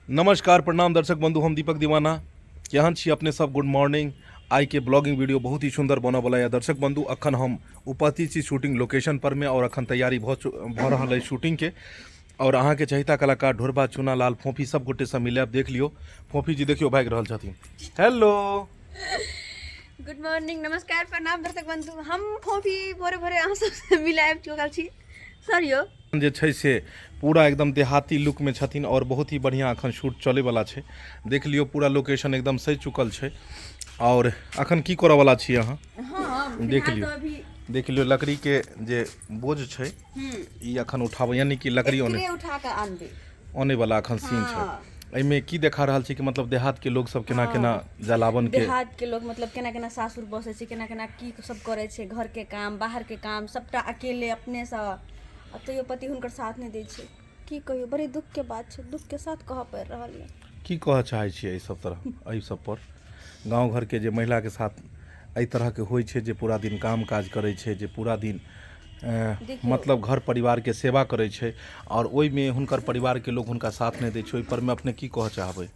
नमस्कार प्रणाम दर्शक बंधु, हम दीपक दीवाना। केहन छी अपने सब? Good morning. आइ के ब्लॉगिंग वीडियो बहुत ही सुंदर बनऽ वाला यऽ। दर्शक बंधु, अखन हम उपस्थित छी शूटिंग लोकेशन पर में और अखन तैयारी भऽ रहल अछि शूटिंग के। और अहाँ के चहिता कलाकार ढोरबा, चूना लाल, फोफी सब गोटे से मिलायब। देख लियो फोफी जी, देखियो भागि रहल छथिन। हेलो, गुड मॉर्निंग, नमस्कार, प्रणाम दर्शक बंधु। हम फोफी भोरे भोरे अहाँ सबसे मिलायब चुकल छी। सर यो जे छै से पूरा एकदम देहाती लुक में छथिन और बहुत ही बढ़िया अखन शूट चले वाला छै। देख लियो पूरा लोकेशन एकदम सही चुकल छै। और अखन की करऽ वाला छी अहाँ? हाँ, देख फिलहाल लियो। तो अभी देख लियो लकड़ी के जे बोझ छै ई अखन उठाबै, यानी कि लकड़ी एकरे उठा के आनबे आने वाला अखन सीन छै। एहिमे की देखा रहल छै कि मतलब देहात के लोग सब केना केना जलावन के, देहात के लोग मतलब केना केना सासुर बसै छै, केना केना की सब करै छै, घर के काम बाहर के काम सबटा अकेले अपने सँ, आ तैयो पति हुनकर साथ नहि दै छै। की कहियो, बड़ी दुख के बात छै, दुख के साथ कहऽ पड़ि रहल यऽ। की कहऽ चाहै छियै एहि सब तरह, एहि सब पर? गाँव घर के जे महिला के साथ एहि तरह के होइ छै, जे पूरा दिन काम काज करै छै, जे पूरा दिन मतलब घर परिवार के सेवा करै छै और ओहिमे हुनकर परिवार के लोग हुनका साथ नहि दै छै, ओहि पर मे अपने की कहऽ चाहबै?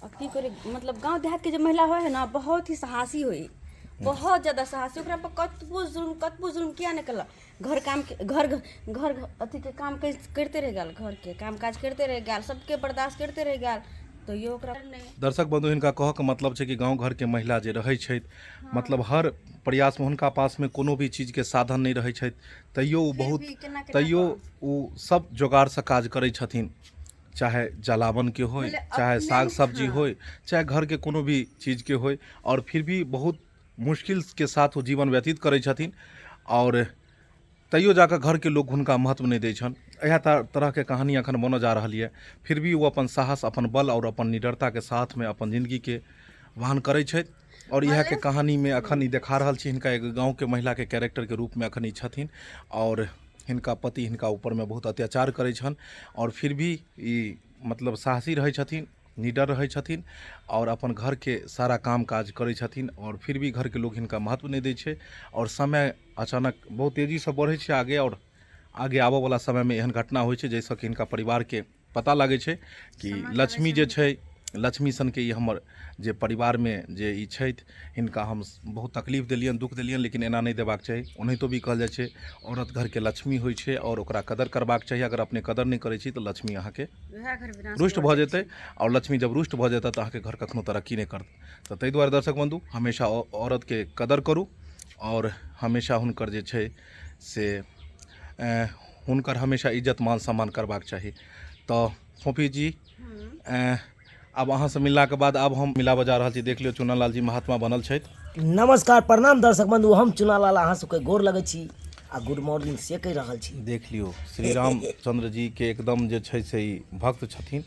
अब की करे, मतलब गांव देहात के जो महिला होय है ना, बहुत ही साहसी होय, बहुत ज्यादा साहसी। ओकरा पर कतबो जुल्म, कतबो जुल्म किया नहि केलक, घर काम के, घर घर घर अथी के काम करिते रहि गेल, घर के काम काज करिते रहि गेल, सबके बर्दाश्त करिते रहि गेल, तैयो ओकरा नहि। दर्शक बंधु, हिनका कहऽके मतलब छै कि गाँव घरके महिला जे रहै छथि, मतलब हर प्रयासमे हुनका पासमे कोनो भी चीजके साधन नहि रहै छथि, तैयो ओ फिर बहुत भी केना केना तैयो कऽ ओ सब जोगाड़सँ काज करै छथिन, चाहे जलावनके होय, मतलब चाहे अपने साग सब्जी होय, चाहे घरके कोनो भी चीजके होय, आओर फिर भी बहुत मुश्किलके साथ ओ जीवन व्यतीत करै छथिन आओर तैयो जाकऽ घरके लोक हुनका महत्व नहि दै छनि। इएह तरहके कहानी एखन बनऽ जा रहल यऽ। फिर भी ओ अपन साहस, अपन बल आओर अपन निडरताके साथमे अपन जिन्दगीके वहन करै छथि आओर इएहके कहानीमे एखन ई देखा रहल छी। हिनका एगो गाँवके महिलाके कैरेक्टरके रूपमे एखन ई छथिन आओर हिनका पति हिनका ऊपरमे बहुत अत्याचार करै छनि आओर फिर भी ई मतलब साहसी रहै छथिन, निडर रहै छथिन आओर अपन घरके सारा काम काज करै छथिन आओर फिर भी घरके लोक हिनका महत्व नहि दै छै। आओर समय अचानक बहुत तेजीसँ बढ़ै छै आगे आओर आगे आबऽवला समयमे एहन घटना होइ छै जाहिसँ कि हिनका परिवारके पता लागै छै कि लक्ष्मी जे छै, लक्ष्मी सनके ई हमर जे परिवारमे जे ई छथि, हिनका हम बहुत तकलीफ देलियनि, दुःख देलियनि, लेकिन एना नहि देबाक चाही। ओनाहितो भी कहल जाइ छै औरत घरके लक्ष्मी होइ छै आओर ओकरा कदर करबाक चाही। अगर अपने कदर नहि करै छी तऽ लक्ष्मी अहाँके रुष्ट भऽ जेतै आओर लक्ष्मी जब रुष्ट भऽ जेतै तऽ अहाँके घर कखनो तरक्की नहि करत। तऽ ताहि दुआरे दर्शक बन्धु, हमेशा औरतके कदर करू आओर हमेशा हुनकर जे छै से हुनकर हमेशा इज्जत मान सम्मान करबाक चाही। तऽ फोफी जी, आब अहाँसँ मिललाके बाद आब हम मिलाबऽ जा रहल छी। देख लियौ चुनालाल जी महात्मा बनल छथि। नमस्कार प्रणाम दर्शक बंधु, हम चुनालाल अहाँ सबके गोर लगै छी आ गुड मॉर्निंग से कहि रहल छी। देख लियौ श्री रामचंद्र जी के एकदम जे छै से ई भक्त छथिन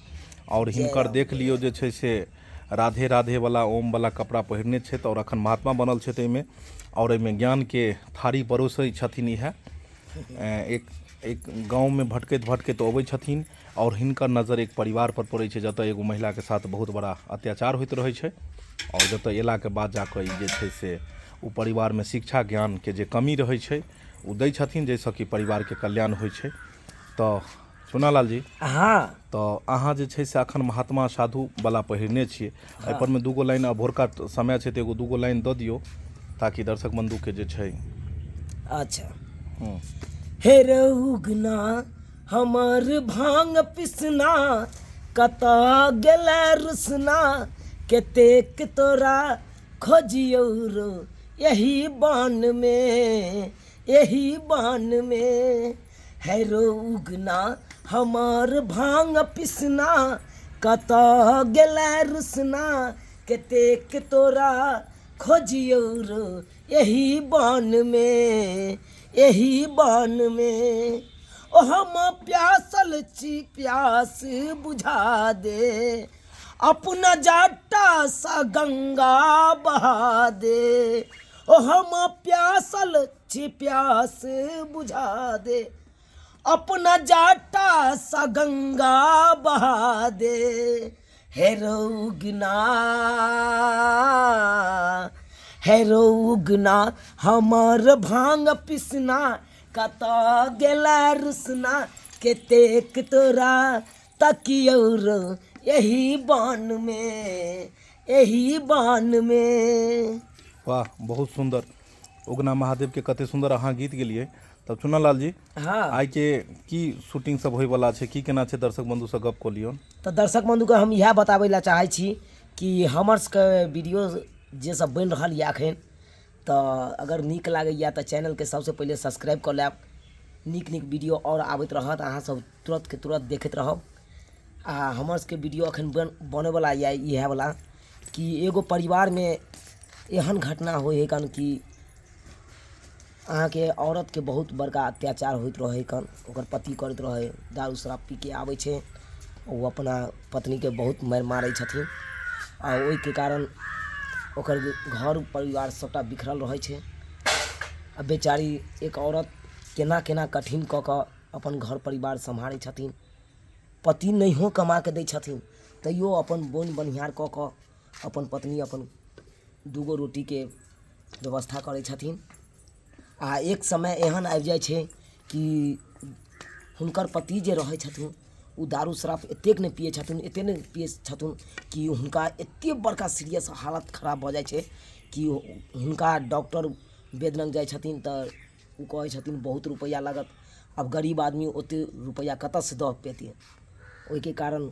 आओर हिनकर देख लियौ जे छै से राधे राधे वाला ओम वाला कपड़ा पहिरने छथि आओर अखन महात्मा बनल छथि एहिमे आओर एहिमे ज्ञानके थारी परोसै छथिन। इएह एक एक गाँवमे भटकैत भटकैत अबै छथिन आओर हिनकर नजर एक परिवार पर पड़ै छै जतऽ एगो महिलाके साथ बहुत बड़ा अत्याचार होइत रहै छै आओर जतऽ अयलाके बाद जाकऽ ई जे छै से ओ परिवारमे शिक्षा ज्ञानके जे कमी रहै छै ओ दै छथिन, जाहिसँ कि परिवारके कल्याण होइ छै। तऽ सोनालाल जी, तऽ अहाँ जे छै से अखन महात्मा साधु वाला पहिरने छियै, एहि पर मे दूगो लाइन, आ भोरका समय छै तऽ एगो दूगो लाइन दऽ दियौ ताकि दर्शक बंधुके जे छै। अच्छा। हे रौगना हमर भांग पिसना, कतऽ गेलै रुसना, कतेक तोरा खोजियौ रो एही बानमे, एही बानमे। हे रौगना हमर भांग पिसना, कतऽ गेलै रुसना, कतेक तोरा खोजियौ रो एही बानमे, एही बानमे। ओ हम प्यासल छी प्यास बुझा दे, अपना जटासँ गंगा बहा दे। ओ हम प्यासल छी प्यास बुझा दे, अपना जटासँ गंगा बहा दे। हे रौगना, हे रौगना हमर भांग पिसना, कतऽ गेला रुसना, कतेक तोरा तकियौ रो एही वन मे, एही वन मे। वाह, बहुत सुन्दर। उगना महादेव के कते सुन्दर अहाँ गीत गेलियै। तब चुनालाल जी, हाँ, आइ के की शूटिंग सब होइवला छै, की केना छै, दर्शक बंधु से गप कऽ लियौ। तऽ दर्शक बंधुके हम इएह बताबै लए चाहै छी कि हमर सबके वीडियो जे सब बनि रहल यऽ एखन, तऽ अगर नीक लागैए तऽ चैनलके सबसँ पहिले सब्सक्राइब कऽ लेब। नीक नीक वीडियो आओर आबैत रहत, अहाँ सब तुरन्तके तुरन्त देखैत रहब। आ हमर सबके वीडियो एखन बनैवला यऽ इएहवला कि एगो परिवारमे एहन घटना होइ हइ कन कि अहाँके औरतके बहुत बड़का अत्याचार होइत रहै कन, ओकर पति करैत रहै, दारू शराब पीके आबै छै, ओ अपना पत्नीके बहुत मारि मारै छथिन आ ओहिके कारण ओकर घर परिवार सभटा बिखरल रहै छै। आ बेचारी एक औरत केना केना कठिन कऽ कऽ अपन घर परिवार सम्हारै छथिन। पति नहियो कमा कऽ दै छथिन तैयो अपन बोनि बनिहार कऽ कऽ अपन पत्नी अपन दूगो रोटीके व्यवस्था करै छथिन। आ एक समय एहन आबि जाइ छै कि हुनकर पति जे रहै छथिन ओ दारू शराब एतेक नहि पियै छथिन, एतेक नहि पियै छथिन कि हुनका एतेक बड़का सीरियस हालत खराब भऽ जाइ छै कि हुनका डॉक्टर वैद्य लग जाइ छथिन तऽ ओ कहै छथिन बहुत रुपैआ लागत। आब गरीब आदमी ओतेक रुपैआ कतऽसँ दऽ पेतै? ओहिके कारण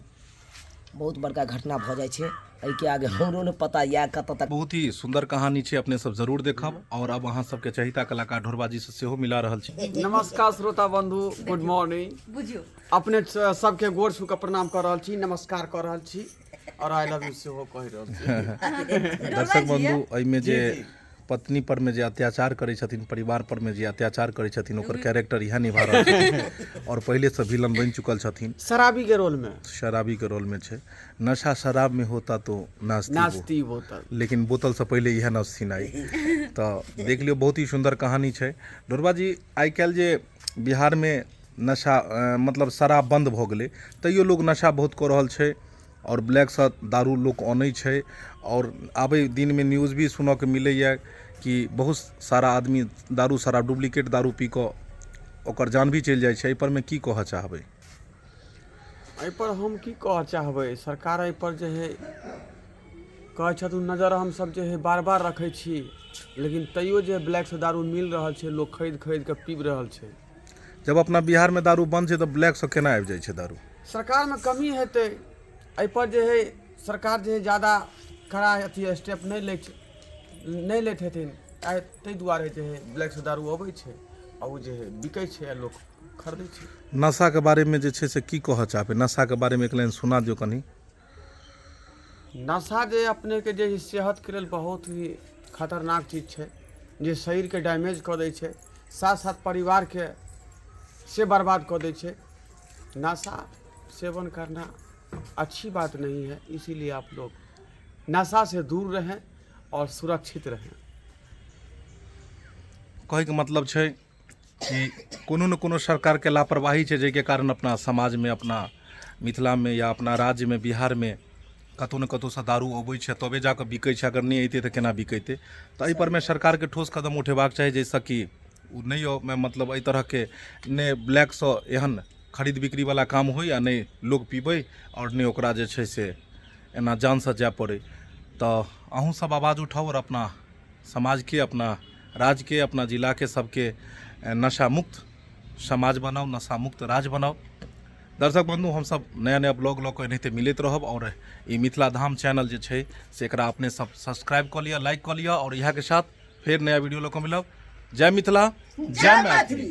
बहुत बड़का घटना भऽ जाइ छै। एहिके आगे हमरो नहि पता यऽ कतऽ तक। बहुत ही सुंदर कहानी छै, अपने सब जरूर देखब। और अब अहाँ सबके चहिता कलाकार ढोरबा जी से सेहो मिला रहल छी। नमस्कार श्रोता बंधु, गुड मॉर्निंग। बुझियौ अपने सबके गोर छू के प्रणाम कर रहल छी, नमस्कार कर रहल छी और I love you सेहो कहि रहल छी। दर्शक बंधु, एहिमे जे पत्नी पर में जे अत्याचार करै छथिन, परिवार पर में जे अत्याचार करै छथिन, ओकर कैरेक्टर इएह निभा रहल छथिन और पहिले से विलन बनि चुकल छथिन। शराबी के रोल में, शराबी के रोल में छै। नशा शराब में होता तो नाचती वो, नाचती बोतल, लेकिन बोतल से पहिले इएह नाचथिन आई। तऽ देख लियौ, बहुत ही सुन्दर कहानी छै। ढोरबा जी, आइ काल्हि जे बिहार में नशा मतलब शराब बन्द भऽ गेलै, तैयो लोग नशा बहुत कऽ रहल छै आओर ब्लैकसँ दारू लोक अनै छै। आओर आबै दिनमे न्यूज भी सुनऽके मिलैए कि बहुत सारा आदमी दारू शराब डुप्लीकेट दारू पी कऽ ओकर जान भी चलि जाइ छै। एहिपर मे की कहऽ चाहबै? एहिपर हम की कहऽ चाहबै, सरकार एहिपर जे हइ कहै छथुन नजर हमसभ जे हइ बार बार रखै छी, लेकिन तैयो जे ब्लैकसँ दारू मिल रहल छै, लोक खरीद खरीद कऽ पीब रहल छै। जब अपना बिहारमे दारू बन्द छै तऽ ब्लैकसँ केना आबि जाइ छै दारू? सरकारमे कमी हेतै एहिपर, जे हइ सरकार जे हइ जादा कड़ा अथी स्टेप नहि लै छै, नहि लैत हेथिन आइ, ताहि दुआरे जे हइ ब्लैकसँ दारू अबै छै आ ओ जे हइ बिकै छै आ लोक खरीदै छै। नशाके बारेमे जे छै से की कहऽ चाहबै? नशाके बारेमे एक लाइन सुना दियौ कनि। नशा जे अपनेके जे हइ सेहतके लेल बहुत ही खतरनाक चीज छै, जे शरीरके डैमेज कऽ दै छै, साथ साथ परिवारके से बर्बाद कऽ दै छै। नशा सेवन करना अच्छी बात नहीं है, इसीलिए आप लोग नशा से दूर रहें और सुरक्षित रहें। कहैके मतलब छै कि कोनो ने कोनो सरकारके लापरवाही छै, जाहिके कारण अपना समाजमे, अपना मिथिलामे या अपना राज्यमे बिहारमे कतहु ने कतहुसँ दारू अबै छै तबे जाकऽ बिकै छै। अगर नहि अयतै तऽ केना बिकैतै? तऽ एहिपर मे सरकारके ठोस कदम उठेबाक चाही, जाहिसँ कि ओ नहि मतलब एहि तरहके नहि ब्लैकसँ एहन खरीद बिक्रीवला काम होइ आ नहि लोक पीबै आओर नहि ओकरा जे छै से एना जानसँ जाय पड़ै। तऽ अहूँ सब आवाज उठाउ आओर अपना समाजके, अपना राज्यके, अपना जिलाके सबके नशा मुक्त समाज बनाउ, नशा मुक्त राज्य बनाउ। दर्शक बंधु, हमसब नया नया ब्लॉग लऽ कऽ एनाहिते मिलैत रहब आओर ई मिथिला धाम चैनल जे छै से एकरा अपने सब सब्सक्राइब कऽ लिअ, लाइक कऽ लिअ आओर इएहके साथ फेर नया वीडियो लऽ कऽ मिलब। जय मिथिला, जय मैथिली।